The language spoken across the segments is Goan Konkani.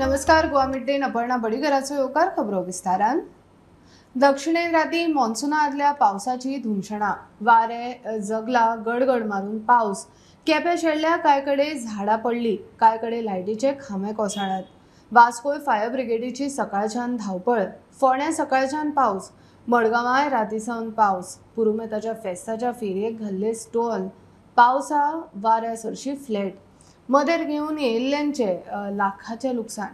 नमस्कार, गोवा मिड डे अपर्णा बडीगराचो येवकार. खबरो विस्तारान. दक्षिणेत राती मॉन्सुना आदल्या पावसाची धुमशणा, वारे जगला गडगड मारून पावस. केपे शेडल्या कांय कडेन झाडां पडली, कांय कडेन लायटीचे खांबे कोसळ्ळ्यात. वास्कोय फायर ब्रिगेडीची सकाळच्यान धांवपळ. फोंड्या सकाळच्यान पावस, मडगांवाय राती सावन पावस. पुरुमेताच्या फेस्ताच्या फेरयेक घाल्ले स्टॉल पावसा वाऱ्या सरशी फ्लॅट. मदेर घेवन येयल्ल्यांचे लाखाचें लुकसाण.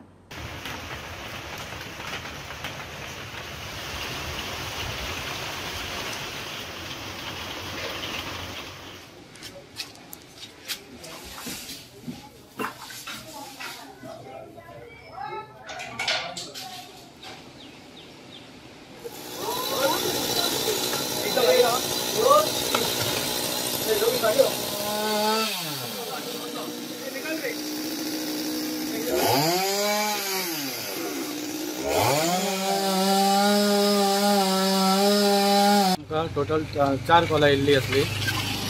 टोटल 4 कॉलां येयल्ली आसली.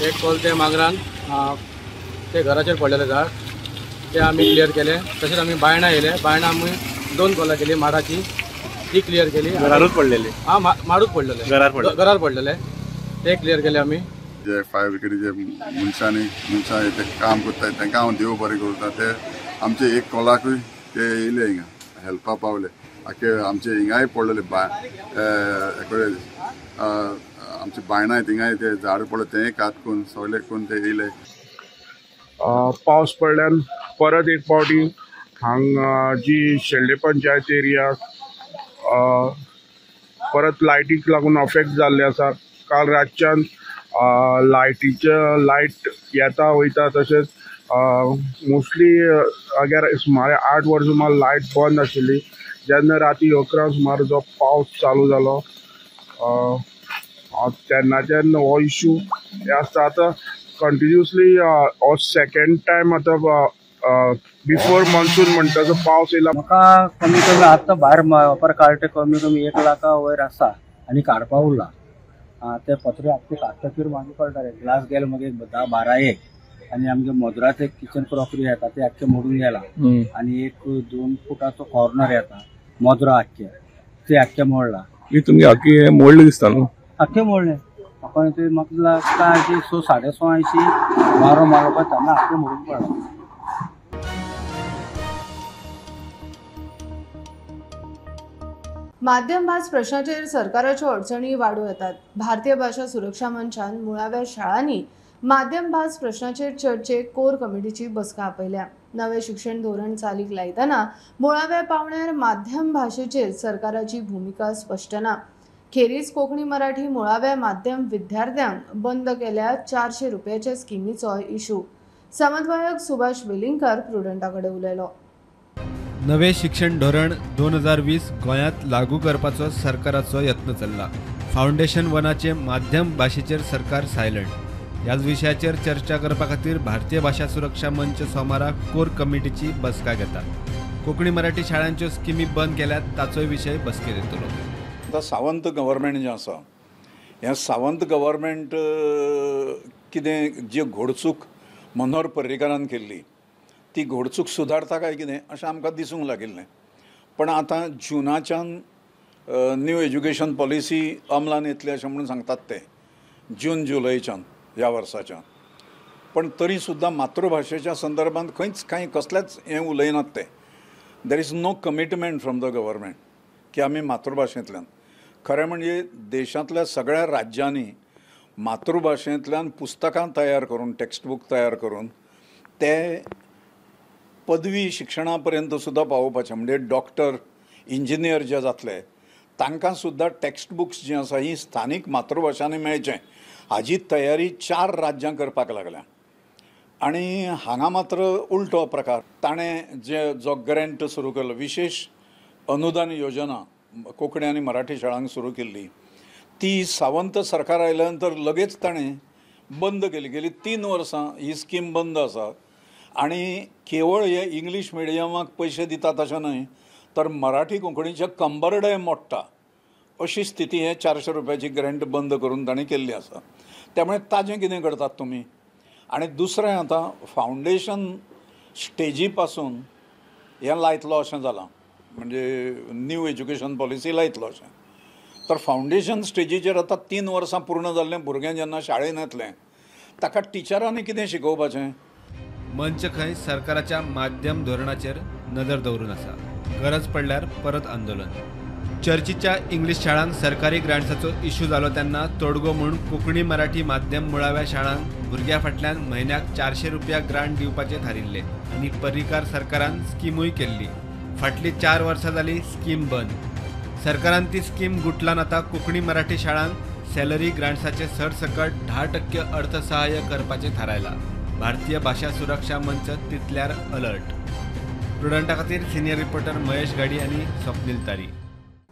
एक कॉल ते मांगरान ते घराचेर पडलेले झाड ते आमी क्लियर केले. तशेंच आमी बायणां येयले, बायणां आमी 2 कॉलां केली माडाची, ती क्लियर केली. घरारूच पडलेली? हां, माडूच पडलेले, घरार पडलेले ते क्लियर केले आमी. जे फायर ब्रिगेडीचे मनशांनी मनशां ते काम करतात तांकां हांव देव बरें करता. ते आमचे एक कॉलाकूय ते येयले हिंगा हेल्पा पावले. आखे आमचे हिंगाय पडलेले आमचे बायणां थिंगाय ते झाड पडले तेंय कात करून सगळे करून ते येयले. पावस पडल्यान परत एक फावटी हांगा जी शेल्डे पंचायत एरिया परत लायटीक लागून अफेक्ट जाल्ले आसा. काल रातच्यान लायटीचे लायट येता वयता, तशेंच मोस्टली अगर सुमार 8 वरां सुमार लायट बंद आशिल्ली. जेन्ना राती 11 सुमार जो पावस चालू जालो तेन्नाच्यान हो इशू हे आसता. आतां कंटिन्युअसली हो सेकेंड टायम आतां बिफोर मॉन्सून म्हणटा तो पावस येयला. म्हाका कमी कमी आतां भायर वापर काडटा कमी कमी 1 लाखा वयर आसा आनी काडपा उरला. ते पत्रे आख्खे काडटकीर मागीर कळटा रे ग्लास गेले मागीर 10-12 एक आनी आमगे मजुराचे एक किचन क्रॉकरी येता ते आख्खे मोडून गेला आनी एक 2 फुटाचो कॉर्नर येता मजुरा आख्खे ते आख्खे मोडला. तुमगे आख्खे मोडले दिसता न्हू? आख्खे मोडले. म्हाका ते म्हाका लागता 6 6.5 वारो मारलो पळय तेन्ना आख्खे मोडून पडला. माध्यम भास प्रश्नाचेर सरकाराच्यो अडचणी वाडूं येतात. भारतीय भाशा सुरक्षा मंचान मुळाव्या शाळांनी माध्यम भास प्रश्नाचेर चर्चेक कोर कमिटीची बसका आपयल्या. नवें शिक्षण धोरण चालीक लायतना मुळाव्या पावंड्यार माध्यम भाशेचेर सरकाराची भुमिका स्पश्ट ना. खेरीज कोंकणी मराठी मुळाव्या माध्यम विद्यार्थ्यांक बंद केल्या 400 रुपयाच्या स्किमीचो इशू. समन्वयक सुभाष वेलिंगकर प्रुडंटा कडेन उलयलो. नवे शिक्षण धोरण 2020 गोंयांत लागू करपाचो सरकाराचो यत्न चल्ला. फावंडेशन वनाचे माध्यम भाशेचेर सरकार सायलंट. ह्याच विशयाचेर चर्चा करपा खातीर भारतीय भाशा सुरक्षा मंच सोमारा कोर कमिटीची बसका घेता. कोंकणी मराठी शाळांच्यो स्किमी बंद केल्यात ताचोय विशय बसकेत येतलो. आतां सावंत गव्हर्मेंट जें आसा हें सावंत गव्हर्मेंट कितें जी घोडचूक मनोहर पर्रीकारान केल्ली ती घोडचूक सुदारता काय कितें अशें आमकां दिसूंक लागिल्लें. पण आतां जुनाच्यान न्यू एज्युकेशन पॉलिसी अंमलान येतली अशें म्हणून सांगतात ते जून जुलयच्यान ह्या वर्साच्यान. पण तरी सुद्दां मातृभाशेच्या संदर्भात खंयच कांय कसलेंच हें उलयनात ते. There is no commitment from the government की आमी मातृभाशेंतल्यान. खरें म्हणजे देशांतल्या सगळ्या राज्यांनी मातृभाशेंतल्यान पुस्तकां तयार करून टेक्स्टबूक तयार करून ते पदवी शिक्षणा पर्यंत सुद्दां पावोवपाचें. म्हणजे डॉक्टर इंजिनियर जे जातले तांकां सुद्दां टेक्स्टबुक्स जीं आसा हीं स्थानीक मातृभाशांनी मेळचें हाजी तयारी 4 राज्यां करपाक लागल्या. आनी हांगा मात्र उल्टो प्रकार. ताणें जे जो ग्रँट सुरू केलो विशेष अनुदान योजना कोंकणी आनी मराठी शाळांक सुरू केल्ली ती सावंत सरकार आयल्या नंतर लगेच ताणें बंद केली. गेली 3 वर्सां ही स्कीम बंद आसा. आनी केवळ हे इंग्लीश मिडियमाक पयशे दितात अशें न्हय तर मराठी कोंकणीचे कंबरडे मोडटा अशी स्थिती हे 400 रुपयाची ग्रँट बंद करून ताणें केल्ली आसा. त्यामुळे ताजें कितें करतात तुमी. आनी दुसरें आतां फावंडेशन स्टेजी पासून हें लायतलो अशें जालां, म्हणजे न्यू एज्युकेशन पॉलिसी लायतलो अशें. तर फावंडेशन स्टेजीचेर आतां 3 वर्सां पूर्ण जाल्लें भुरगें जेन्ना शाळेन येतलें ताका टिचरांनी कितें शिकोवपाचें? मंच खंय सरकाराच्या माध्यम धोरणाचेर नदर दवरून आसा. गरज पडल्यार परत आंदोलन. चर्चीच्या इंग्लीश शाळांक सरकारी ग्रांट्साचो इश्यू जालो तेन्ना तोडगो म्हूण कोंकणी मराठी माध्यम मुळाव्या शाळांक भुरग्या फाटल्यान म्हयन्याक 400 रुपया ग्रांट दिवपाचें थारिल्लें आनी पर्रीकार सरकारान स्किमूय केल्ली. फाटलीं 4 वर्सां जाली स्कीम बंद. सरकारान ती स्कीम गुटलान आतां कोंकणी मराठी शाळांक सॅलरी ग्रांट्साचे सरसकट 10% अर्थसहाय्य करपाचें थारायलां. भारतीय भाशा सुरक्षा मंच तितल्यार अलर्ट. प्रुडंटा खातीर सिनियर रिपोर्टर महेश गाडी आनी स्वप्नील तारी.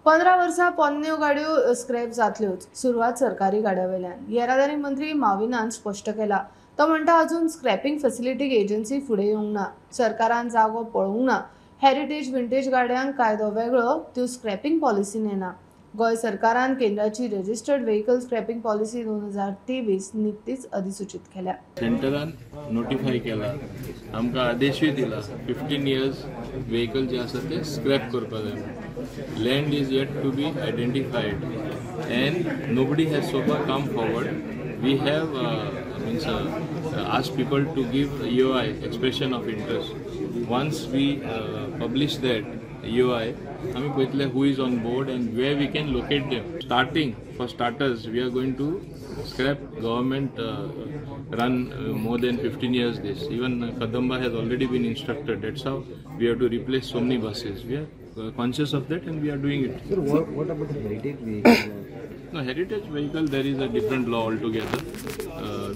15 वर्सां पोन्न्यो गाडयो स्क्रॅप जातल्योच, सुरवात सरकारी गाड्यां वयल्यान. येरादारी मंत्री माविनान स्पश्ट केला. तो म्हणटा अजून स्क्रॅपिंग फॅसिलिटीक एजन्सी फुडें येवंक ना, सरकारान जागो पळोवंक ना. हेरिटेज विंटेज गाड्यांक कायदो वेगळो, त्यो स्क्रॅपिंग पॉलिसीन येना. गोंय सरकारान केंद्राची रजिस्टर्ड व्हेकल स्क्रॅपिंग पॉलिसी 2023 निकतीच अधिसूचित केल्या. सेंटरान नोटिफाय केला, आमकां आदेशूय दिला 15 इयर्स व्हेकल जे आसा ते स्क्रॅप करपाक जाय. Land is yet to be identified and nobody has so far come forward. We have means asked people to give EOI, expression of interest. Once we publish that EOI, आमी पळयतले who is on board and where we can locate them. Starting for starters, we are going to scrap government run more than 15 years this. Even Kadamba has already been instructed. That's how we have to replace so many buses. We are conscious of that and we are doing it. Sir, what about the heritage vehicle? No, heritage vehicle, there is a different law altogether.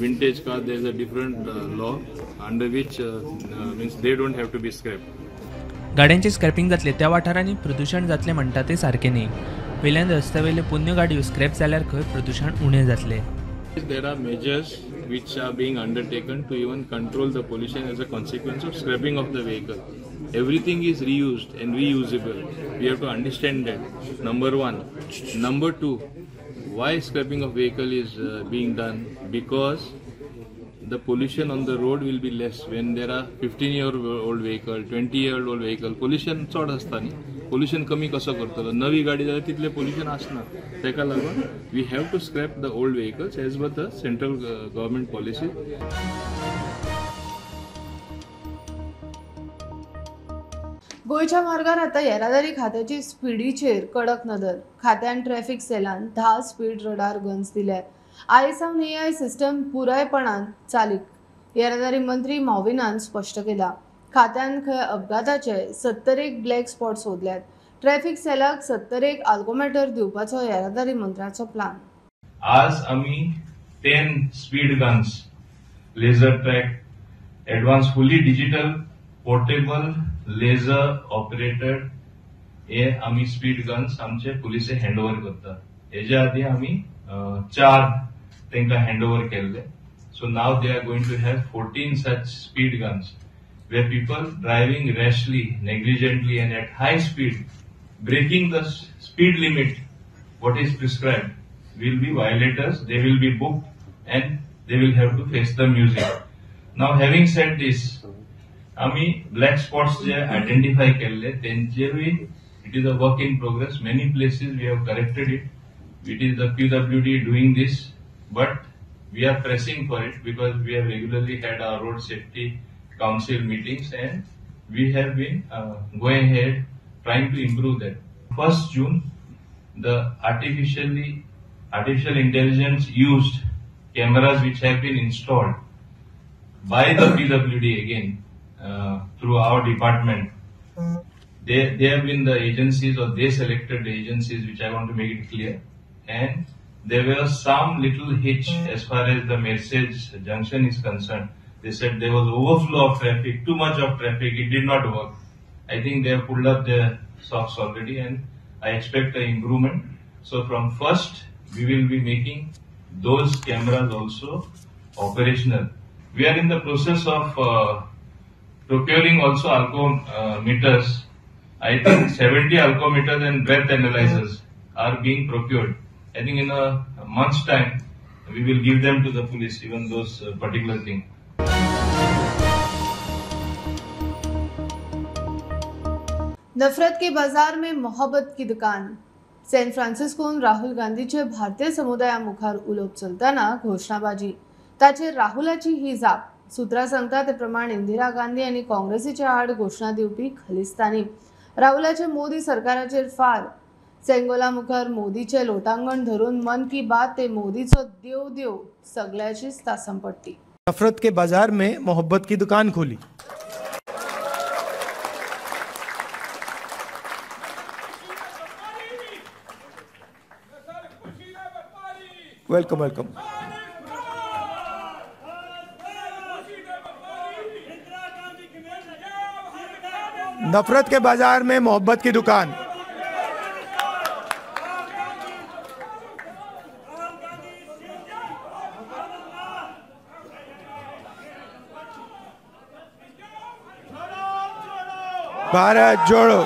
Vintage car, there is a different law under which means they don't have to be scrapped. गाड्यांची स्क्रॅपिंग जातले त्या वाठारांनी प्रदूशण जातलें म्हणटा तें सारकें न्ही. वयल्यान रस्त्या वयल्यो पोन्न्यो गाडयो स्क्रॅप जाल्यार खंय प्रदूशण उणें जातलें. There are measures which are being undertaken to even control the pollution as a consequence of scrapping of the vehicle. Everything is reused and reusable. We have to understand that, number one. Number two, why scrapping of vehicle is being done? Because the pollution on the road will be less when there are 15-year-old vehicle, 20-year-old vehicle. Pollution चड आसता न्ही, पोल्युशन कमी कसो करतलो? नवी गाडी जाल्यार तितलें पोल्युशन आसना. ताका लागून we have to scrap the old vehicles as per the central government policy. गोंयच्या मार्गार आतां येरादारी खात्याची स्पिडीचेर कडक नदर. खात्यान ट्रॅफिक सेलान 10 स्पीड रडार गन्स दिले. आयज सावन एआय सिस्टम पुरायपणान चालीक. येरादारी मंत्री माविनान स्पश्ट केला. खात्यान खंय अपघाताचे 71 ब्लॅक स्पॉट सोदल्यात. ट्रॅफिक सेलाक 71 आल्कोमॅटर दिवपाचो येरादारी मंत्र्याचो प्लान. आज आमी 10 speed guns, laser track, advance fully digital portable laser operated हे आमी स्पीड गन्स आमचे पुलिसे हँडओव्हर करतात. हेच्या आदी आमी 4 तांकां हँडओव्हर केल्ले. So now they are going to have 14 such speed guns where people driving rashly, negligently and at high speed, breaking the speed limit what is prescribed, will be violators. They will be booked and they will have to face the music. Now having said this, आमी ब्लॅक स्पॉट्स जे आयडेंटिफाय केल्ले तेंचेरूय it is a work in progress. Many places we have corrected it. It is the PWD doing this, but we are pressing for it because we have regularly had our road safety council meetings and we have been going ahead trying to improve that. 1st June, the artificial intelligence used cameras which have been installed by the PWD again through our department, they have been the agencies, or they selected the agencies, which I want to make it clear. And there was some little hitch as far as the Mercedes junction is concerned. They said there was overflow of traffic, too much of traffic, it did not work. I think they have pulled up their socks already and I expect an improvement. So from 1st, we will be making those cameras also operational. We are in the process of procuring also alcometers. I think 70 alcometers and breath analyzers are being procured. I think in a month's time, we will give them to the police, even those particular thing. नफरत के बाजार में मोहब्बत की दुकान. सॅन फ्रान्सिस्कोन राहुल गांधीचे भारतीय समुदाया मुखार उलोवप चलतना घोशणाबाजी. ताचेर राहुलाची ही जाप. सूत्रां सांगता ते प्रमाण इंदिरा गांधी आनी काँग्रेसीच्या आड घोशणा दिवपी खलिस्तानी. राहुलाचे मोदी सरकाराचेर फार. सेंगोला मुखार मोदीचे लोटांगण धरून मन की बात ते मोदीचो देव देव सगळ्याचीच तासम पडटी. नफरत के बाजार में मोहब्बत की दुकान खोली. Welcome welcome. नफरत के बाजार में मोहब्बत की दुकान. Bharat Jodo.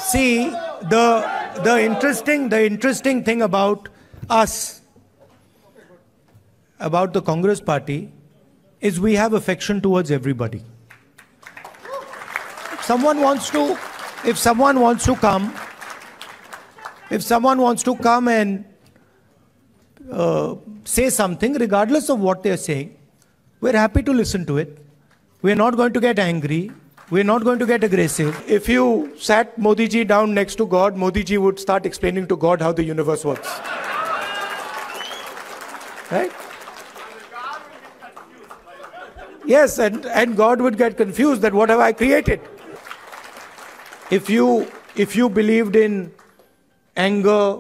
See, the interesting thing about us, about the Congress party, is we have affection towards everybody. If someone wants to come and say something, regardless of what they are saying, we're happy to listen to it. We're not going to get angry. We're not going to get aggressive. If you sat Modi ji down next to God, Modi ji would start explaining to God how the universe works. Right? Yes, and God would get confused that what have I created? If you believed in anger,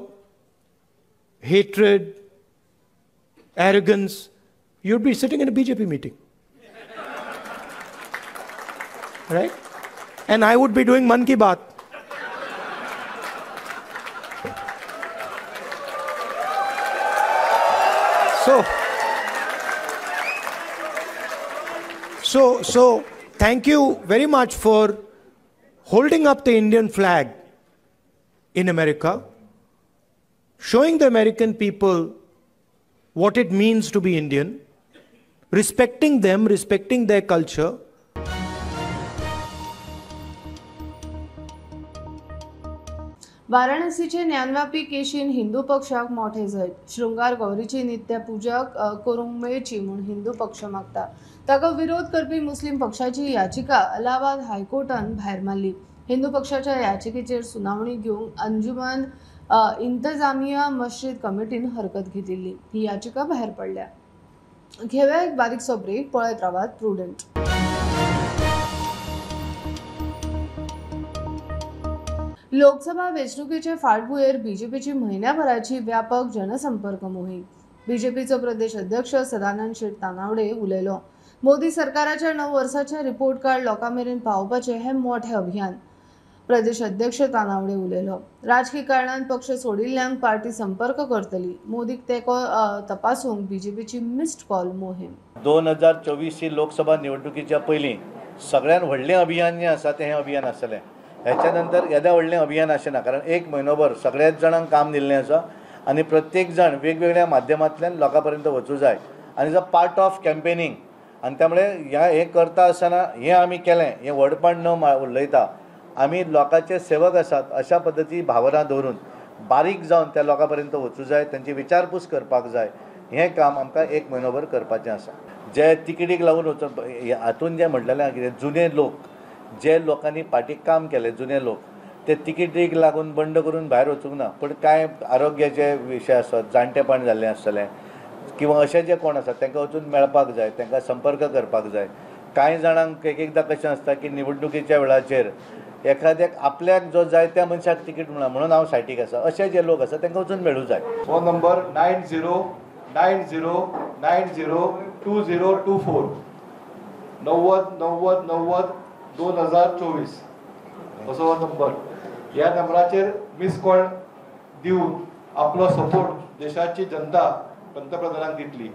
hatred, arrogance, you'd be sitting in a BJP meeting. Right? And I would be doing Man Ki Baat. So thank you very much for holding up the Indian flag in America, showing the American people what it means to be Indian, respecting them, respecting their culture. वाराणसीचे Gyanvapi केशीन Hindu पक्षाक मोठे जैत. शृंगार गौरीची नित्यपूजा करूंक मेळची म्हूण हिंदू पक्ष मागता. ताका विरोध करपी मुस्लीम पक्षाची याचिका अलाहाबाद हायकोर्टान भायर मारली. हिंदू पक्षाच्या याचिकेचेर सुनावणी घेवंक अंजुमन इंतजामिया मस्जिद कमिटीन हरकत घेतिल्ली. ही याचिका भायर पडल्या. घेवया एक बारीकसो ब्रेक. पळयत रावात प्रुडंट. लोकसभा वेंचणुकेचे फाटभुंयेर बीजेपीची म्हयन्याभराची व्यापक जनसंपर्क मोहीम. बीजेपीचो प्रदेश अध्यक्ष सदानंद शेट तानावडे उलयलो. मोदी सरकाराच्या 9 वर्साचे रिपोर्ट कार्ड लोकां मेरेन पावोवपाचें हें मोठें अभियान. प्रदेश अध्यक्ष तानावडे उलयलो. राजकी कारणान पक्ष सोडिल्ल्यांक पार्टी संपर्क करतली. मोदीक तेंको तपासूंक बीजेपीची मिस्ड कॉल मोहीम. 2024 लोकसभा निवडणुकीच्या पयलीं सगळ्यात व्हडलें अभियान जें आसा तें हें अभियान आसतलें. ह्याच्या नंतर येदें व्हडलें अभियान अशें ना, कारण एक म्हयनोभर सगळ्याच जाणांक काम दिल्लें आसा आनी प्रत्येक जाण वेगवेगळ्या माध्यमांतल्यान लोकां पर्यंत वचूं जाय आनी is a part of campaigning. आनी त्यामुळे हें करता आसतना हें आमी केलें हें व्हडपण न उलयता आमी लोकांचे सेवक आसात अशा पद्दती भावना दवरून बारीक जावन त्या लोकां पर्यंत वचूं जाय, तांची विचारपूस करपाक जाय. हें काम आमकां एक म्हयनोभर करपाचें आसा. जे तिकेटीक लागून वचून हातून जें म्हटलेलें कितें जुने लोक, जे लोकांनी पार्टीक काम केलें जुने लोक, ते तिकेटीक लागून बंड करून भायर वचूंक ना, पूण कांय आरोग्याचे विशय आसत, जाणटेपण जाल्लें आसतलें किंवा अशें जे कोण आसात तांकां वचून मेळपाक जाय, तांकां संपर्क करपाक जाय. कांय जाणांक एक एकदां कशें आसता की निवडणुकीच्या वेळाचेर एखाद्याक आपल्याक जो जाय त्या मनशाक तिकीट मेळना म्हणून हांव सायटीक आसा, अशे जे लोक आसा तांकां वचून मेळूं जाय. फोन नंबर 9090 90 2024 90 90 90 2024 असो हो नंबर. ह्या नंबराचेर मिस कॉल दिवन आपलो सपोर्ट देशाची जनता पंतप्रधानांक दितली.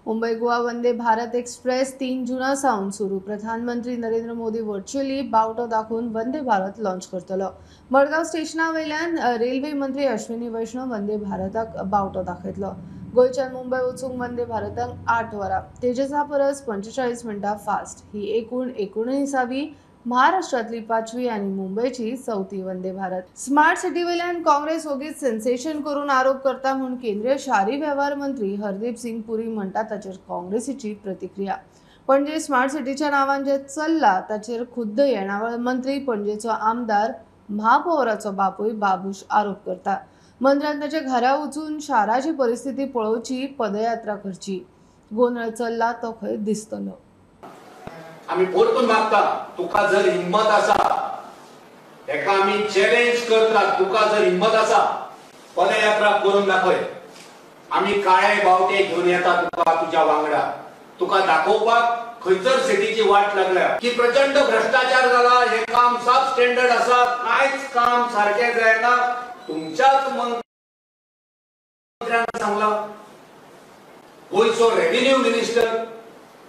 मुंबई गोवा वंदे भारत एक्सप्रेस 3 जूना सावन सुरू. प्रधानमंत्री नरेंद्र मोदी व्हर्च्युअली बावटो दाखोवन वंदे भारत लॉन्च करतलो. मडगांव स्टेशना वयल्यान रेल्वे मंत्री अश्विनी वैष्णव वंदे भारताक बावटो दाखयतलो. गोंयच्यान मुंबय वचूंक वंदे भारताक 8 वरां, तेजसा परस 45 मिनटां फास्ट. ही एकूण 19वी महाराष्ट्रातली 5वी आणि मुंबईची 4थी वंदे भारत. स्मार्ट सिटी वयल्यान काँग्रेस ओगीच सेन्सेशन करून आरोप करता म्हूण केंद्रीय शारी वेव्हार मंत्री हरदीप सिंग पुरी म्हणटा ताचेर काँग्रेसीची प्रतिक्रिया. पणजे स्मार्ट सिटीच्या नांवान जे चल्ला ताचेर खुद्द येणावळ मंत्री पणजेचो आमदार महापौराचो बापूय बाबूश आरोप करता. मंत्र्यान ताच्या घरा वचून शाराची परिस्थिती पळोवची, पदयात्रा करची. गोंदळ चल्ला तो खंय दिसतलो. आमी परतून मागता, तुका जर हिम्मत आसा, हेका आमी चॅलेंज करता, तुका जर हिम्मत आसा पदयात्रा करून दाखय. आमी काळे बावटे घेवन येता तुका तुज्या वांगडा, तुका दाखोवपाक खंयसर सिटीची वाट लागल्या की प्रचंड भ्रष्टाचार जाला, हे काम सब स्टँडर्ड आसा, कांयच काम सारकें जायना. तुमच्याच मंत्र्यान सांगला, गोंयचो रेव्हेन्यू मिनिस्टर,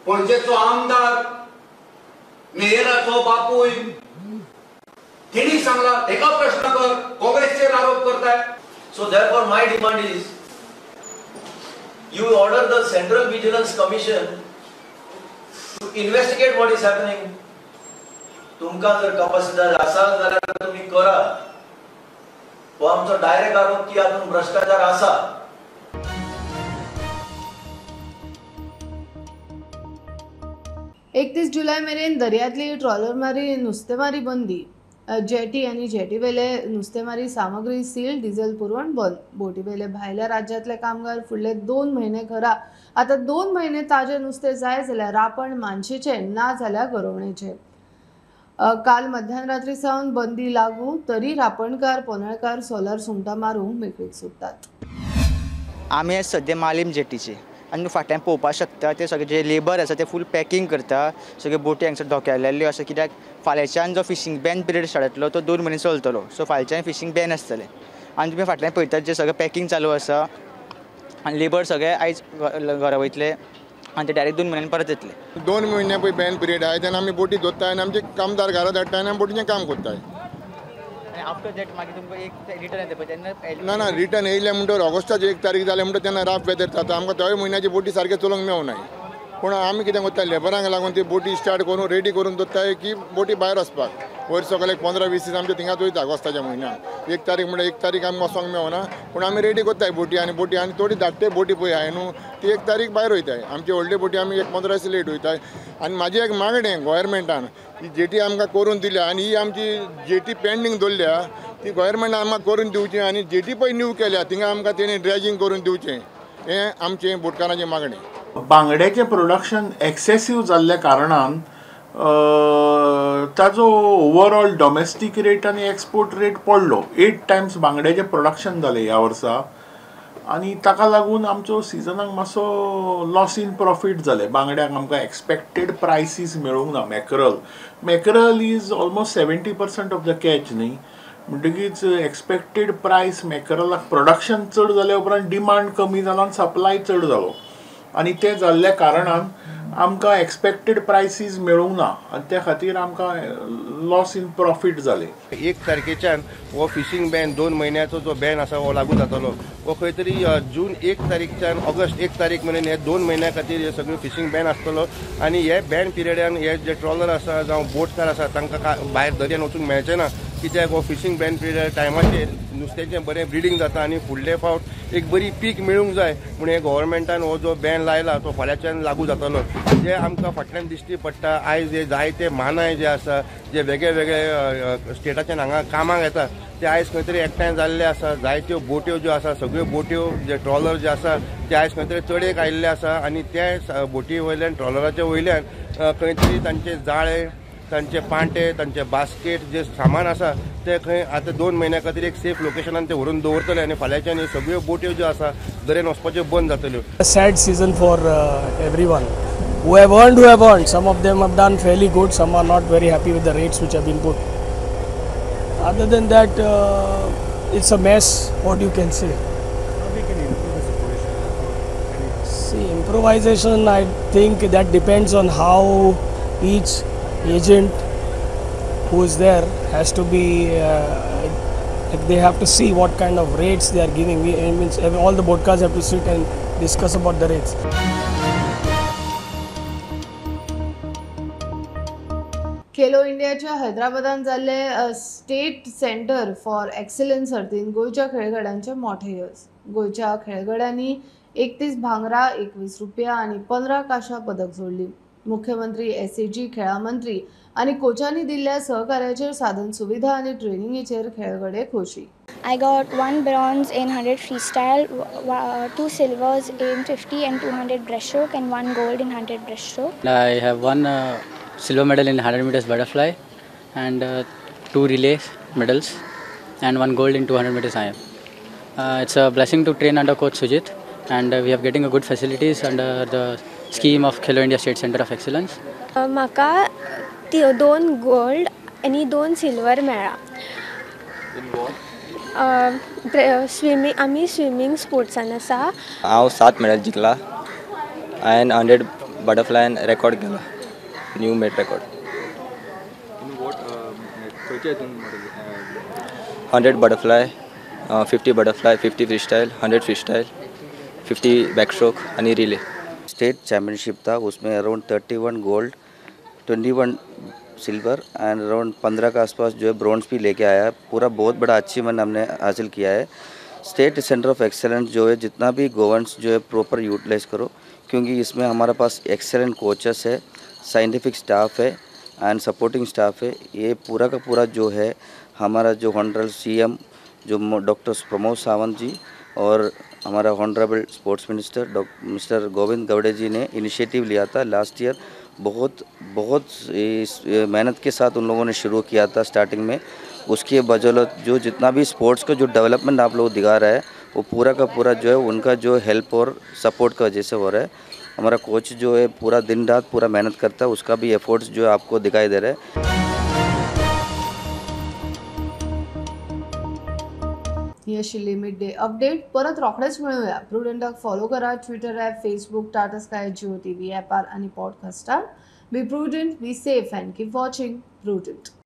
पणजेचो आमदार, मेयराचो बापूय, तेणी सांगला. एका प्रश्न कर, काँग्रेसचेर आरोप करताय. So therefore my demand is you order the Central Vigilance Commission to investigate what is happening. तुमकां जर कपासिदार आसा जाल्यार तुमी करा. हो आमचो डायरेक्ट आरोप की हातूंत भ्रष्टाचार आसा. 31 जुलय मेरेन दर्यांतली ट्रॉलरमारी नुस्तेमारी बंदी. जेटी आनी जेटीवेले नुस्तेमारी सामग्री सील, डिझेल पुरवण बंद. बोटीवेले भायल्या राज्यांतले कामगार फुडले 2 म्हयने घरा. आतां 2 म्हयने ताजें नुस्तें जाय जाल्यार रापण मानशेचें, ना जाल्यार गरोवणेचें. काल मध्यानरात्री सावन बंदी लागू, तरी रापणकार पोनळकार सोलार सुंगटां मारूंक मेकळीक सोदतात. आमी सद्या मालीम जेटीचे आनी फाटल्यान पळोवपाक शकता ते सगळे जे लेबर आसा ते फूल पॅकींग करता. सगळे बोटी हांगसर धोक्यालेल्यो आसा, कित्याक फाल्यांच्यान जो फिशींग बॅन पिरियड स्टार्ट जातलो तो 2 म्हयने चलतलो. सो फाल्यांच्यान फिशींग बॅन आसतलें. आनी तुमी फाटल्यान पळयतात जे सगळें पॅकींग चालू आसा आनी लेबर सगळे आयज घरा वयतले आनी ते डायरेक्ट 2 म्हयन्यान परत येतले. 2 म्हयने पळय बॅन पिरियड आहा तेन्ना आमी बोटी दोत्ताय आनी आमचे कामदार घरा धाडटाय आनी आमी बोटीचें काम करताय. आफ्टर that मागीर तुमकां एक रिटर्न येता पळय तेन्ना ना ना रिटर्न येयले म्हणटकीर ऑगस्टाची 1 तारीख जाले म्हणटकीर तेन्ना राफ वेदर जाता, आमकां त्या म्हयन्याची बोटी सारकें चलोवंक मेळनाय. पूण आमी कितें करता, लेबरांक लागून ती बोटी स्टार्ट करून रेडी करून दवरताय की बोटी भायर वचपाक. वयर सगळे 15-20 दीस आमचे थिंगाच वयता ऑगस्टाच्या म्हयन्यान. 1 तारीख म्हणल्यार 1 तारीख आमकां वचोंक मेळना, पूण आमी रेडी करताय बोटी. आनी बोटी आनी थोडी धाकटे बोटी पळय आहाय न्हू ती 1 तारीख भायर वयताय. आमची व्हडली बोटी आमी एक 15 दीस लेट वयताय. आनी म्हाजी एक मागणें गोवोरमेंटान ही जेटी आमकां करून दिल्या आनी ही आमची जेटी पेंडींग दवरल्या ती गोवोरमेंटान आमकां करून दिवची. आनी जेटी पळय न्यू केल्या थिंगा आमकां तेणी ड्रेजींग करून दिवचें, हें आमचें बोटकारांचें मागणें. बांगड्याचें प्रोडक्शन एक्सेसीव जाल्ल्या कारणान ताजो ओवरऑल डॉमेस्टीक रेट आनी एक्सपोर्ट रेट पडलो. 8 टायम्स बांगड्याचें प्रोडक्शन जालें ह्या वर्सा आनी ताका लागून आमचो सिजनाक मातसो लॉस इन प्रॉफीट जालें. बांगड्याक आमकां एक्सपेक्टेड प्रायसीस मेळूंक ना. Mackerel is almost 70% of the catch न्ही, म्हणटकीच एक्सपेक्टेड प्रायस मॅकरलाक प्रोडक्शन चड जाल्या उपरांत डिमांड कमी जाला आनी सप्लाय चड जालो आनी तें जाल्ल्या कारणान आमकां एक्सपेक्टेड प्रायसीस मेळूंक ना आनी त्या खातीर आमकां लॉस इन प्रॉफीट जालें. 1 तारखेच्यान हो फिशींग बॅन 2 म्हयन्याचो जो बॅन आसा हो लागू जातलो. हो खंय तरी जून 1 तारीखच्यान ऑगस्ट 1 तारीख मेरेन हे 2 म्हयन्या खातीर हे सगळे फिशींग बॅन आसतलो. आनी हे बॅन पिरियडान हे जे ट्रॉलर आसा जावं बोटकार आसा तांकां भायर दर्यान वचूंक मेळचें ना, कित्याक हो फिशींग बॅन पिरियड टायमाचेर नुस्त्याचें बरें ब्रिडींग जाता आनी फुडले फावट एक बरी पीक मेळूंक जाय म्हूण हे गव्हर्मेंटान हो जो बॅन लायला तो फाल्यांच्यान लागू जातलो. जे आमकां फाटल्यान दिश्टी पडटा आयज हे जायते मानाय जे आसा जे वेगळे वेगळे स्टेटाच्यान हांगा कामाक येता ते आयज खंय तरी एकठांय जाल्ले आसा. जायत्यो बोट्यो ज्यो आसा सगळ्यो बोट्यो जे ट्रॉलर जे आसा ते आयज खंय तरी चडयेक आयिल्ले आसा आनी त्या बोटी वयल्यान ट्रॉलराच्या वयल्यान खंय तरी तांचे जाळे, तांचे पांटे, तांचे बास्केट जे सामान आसा ते खंय आतां 2 म्हयन्या खातीर एक सेफ लोकेशनान ते व्हरून दवरतले आनी फाल्यांच्यान सगळ्यो बोट्यो ज्यो आसा दर्यान वचपाच्यो बंद जातल्यो. Sad season for everyone who have earned, who have earned. Some of them have done fairly good, some are not very happy with the rates which have been put. Other than that, it's a mess, what you can say. How we can improve the situation? See, improvisation, I think that depends on how each agent who is there has to be, they have to see what kind of rates they are giving. It means all the boatcars have to sit and discuss about the rates. Khelo इंडियाच्या हैदराबादान जाल्ले स्टेट सेंटर फॉर एक्सलन्स सर्तीन गोंयच्या खेळगड्यांचे मोठे यश. गोंयच्या खेळगड्यांनी 31 भांगरा, 21 रुपया आनी 15 कांश्या पदक जोडली. मुख्यमंत्री, एसएजी, खेळां मंत्री आनी कोचांनी दिल्ल्या सहकार्याचेर साधन सुविधा आनी ट्रेनिंगेचेर खेळगडे खोशी. I got 1 bronze in 100 freestyle, 2 silvers in 50 and 200 breaststroke, and 1 gold in 100 breaststroke. I have won silver medal in 100 meters butterfly and 2 relay medals and 1 gold in 200 meters IM. It's a blessing to train under Coach Sujit, and we are getting a good facilities under the scheme of Khelo India State Center of Excellence. म्हाका 2 गोल्ड आनी 2 सिल्वर मेळ्ळा. स्विमींग, आमी स्विमींग स्पोर्ट्सान आसा. हांव 7 मेडल जिखला. हांवें 100 बटरफ्लायन रेकॉर्ड केला, new made record. 100 butterfly, 50 butterfly, 50 freestyle, 100 freestyle, 50 backstroke आनी रिले. स्टेट चैम्पियनशिप था, उसमें around 31 gold, 21 silver and around 15 का आसपास जो है ब्रॉन्ज भी लेके आया है. पूरा बहुत बड़ा अचीवमेंट हमने हासिल किया है. स्टेट सेंटर ऑफ एक्सेलेंस जो है जितना भी गोवंस जो है प्रॉपर यूटिलाइज करो, क्योंकि इसमें हमारे पास एक्सेलेंट कोचेस है, साइंटिफिक स्टाफ है एंड सपोर्टिंग स्टाफ है. ये पूरा का पूरा जो है हमारा जो ऑनरेबल सीएम जो डॉक्टर प्रमोद सावंत जी और हमारा honourable sports minister mister Govind Gawde ji ने इनिशिएटिव लिया था लास्ट ईयर. बहुत बहुत इस मेहनत के साथ उन लोगों ने शुरू किया था स्टार्टिंग में. उसके बदौलत जो जितना भी स्पोर्ट्स का जो डेवलपमेंट आप लोग दिखा रहा है वो पूरा का पूरा जो है उनका जो हेल्प और सपोर्ट का वजह से हो रहा है. हमारा कोच जो है पूरा दिन रात पूरा मेहनत करता है, उसका भी एफर्ट्स जो है आपको दिखाई दे रहा है. ही आशिल्ली मिड डे अपडेट. परत रोखडेच मेळुया. प्रुडंटाक फॉलो करा Twitter app, Facebook, Tata Sky, Jio TV ॲपार आनी पॉडकास्टार. Be prudent, be safe and keep watching Prudent.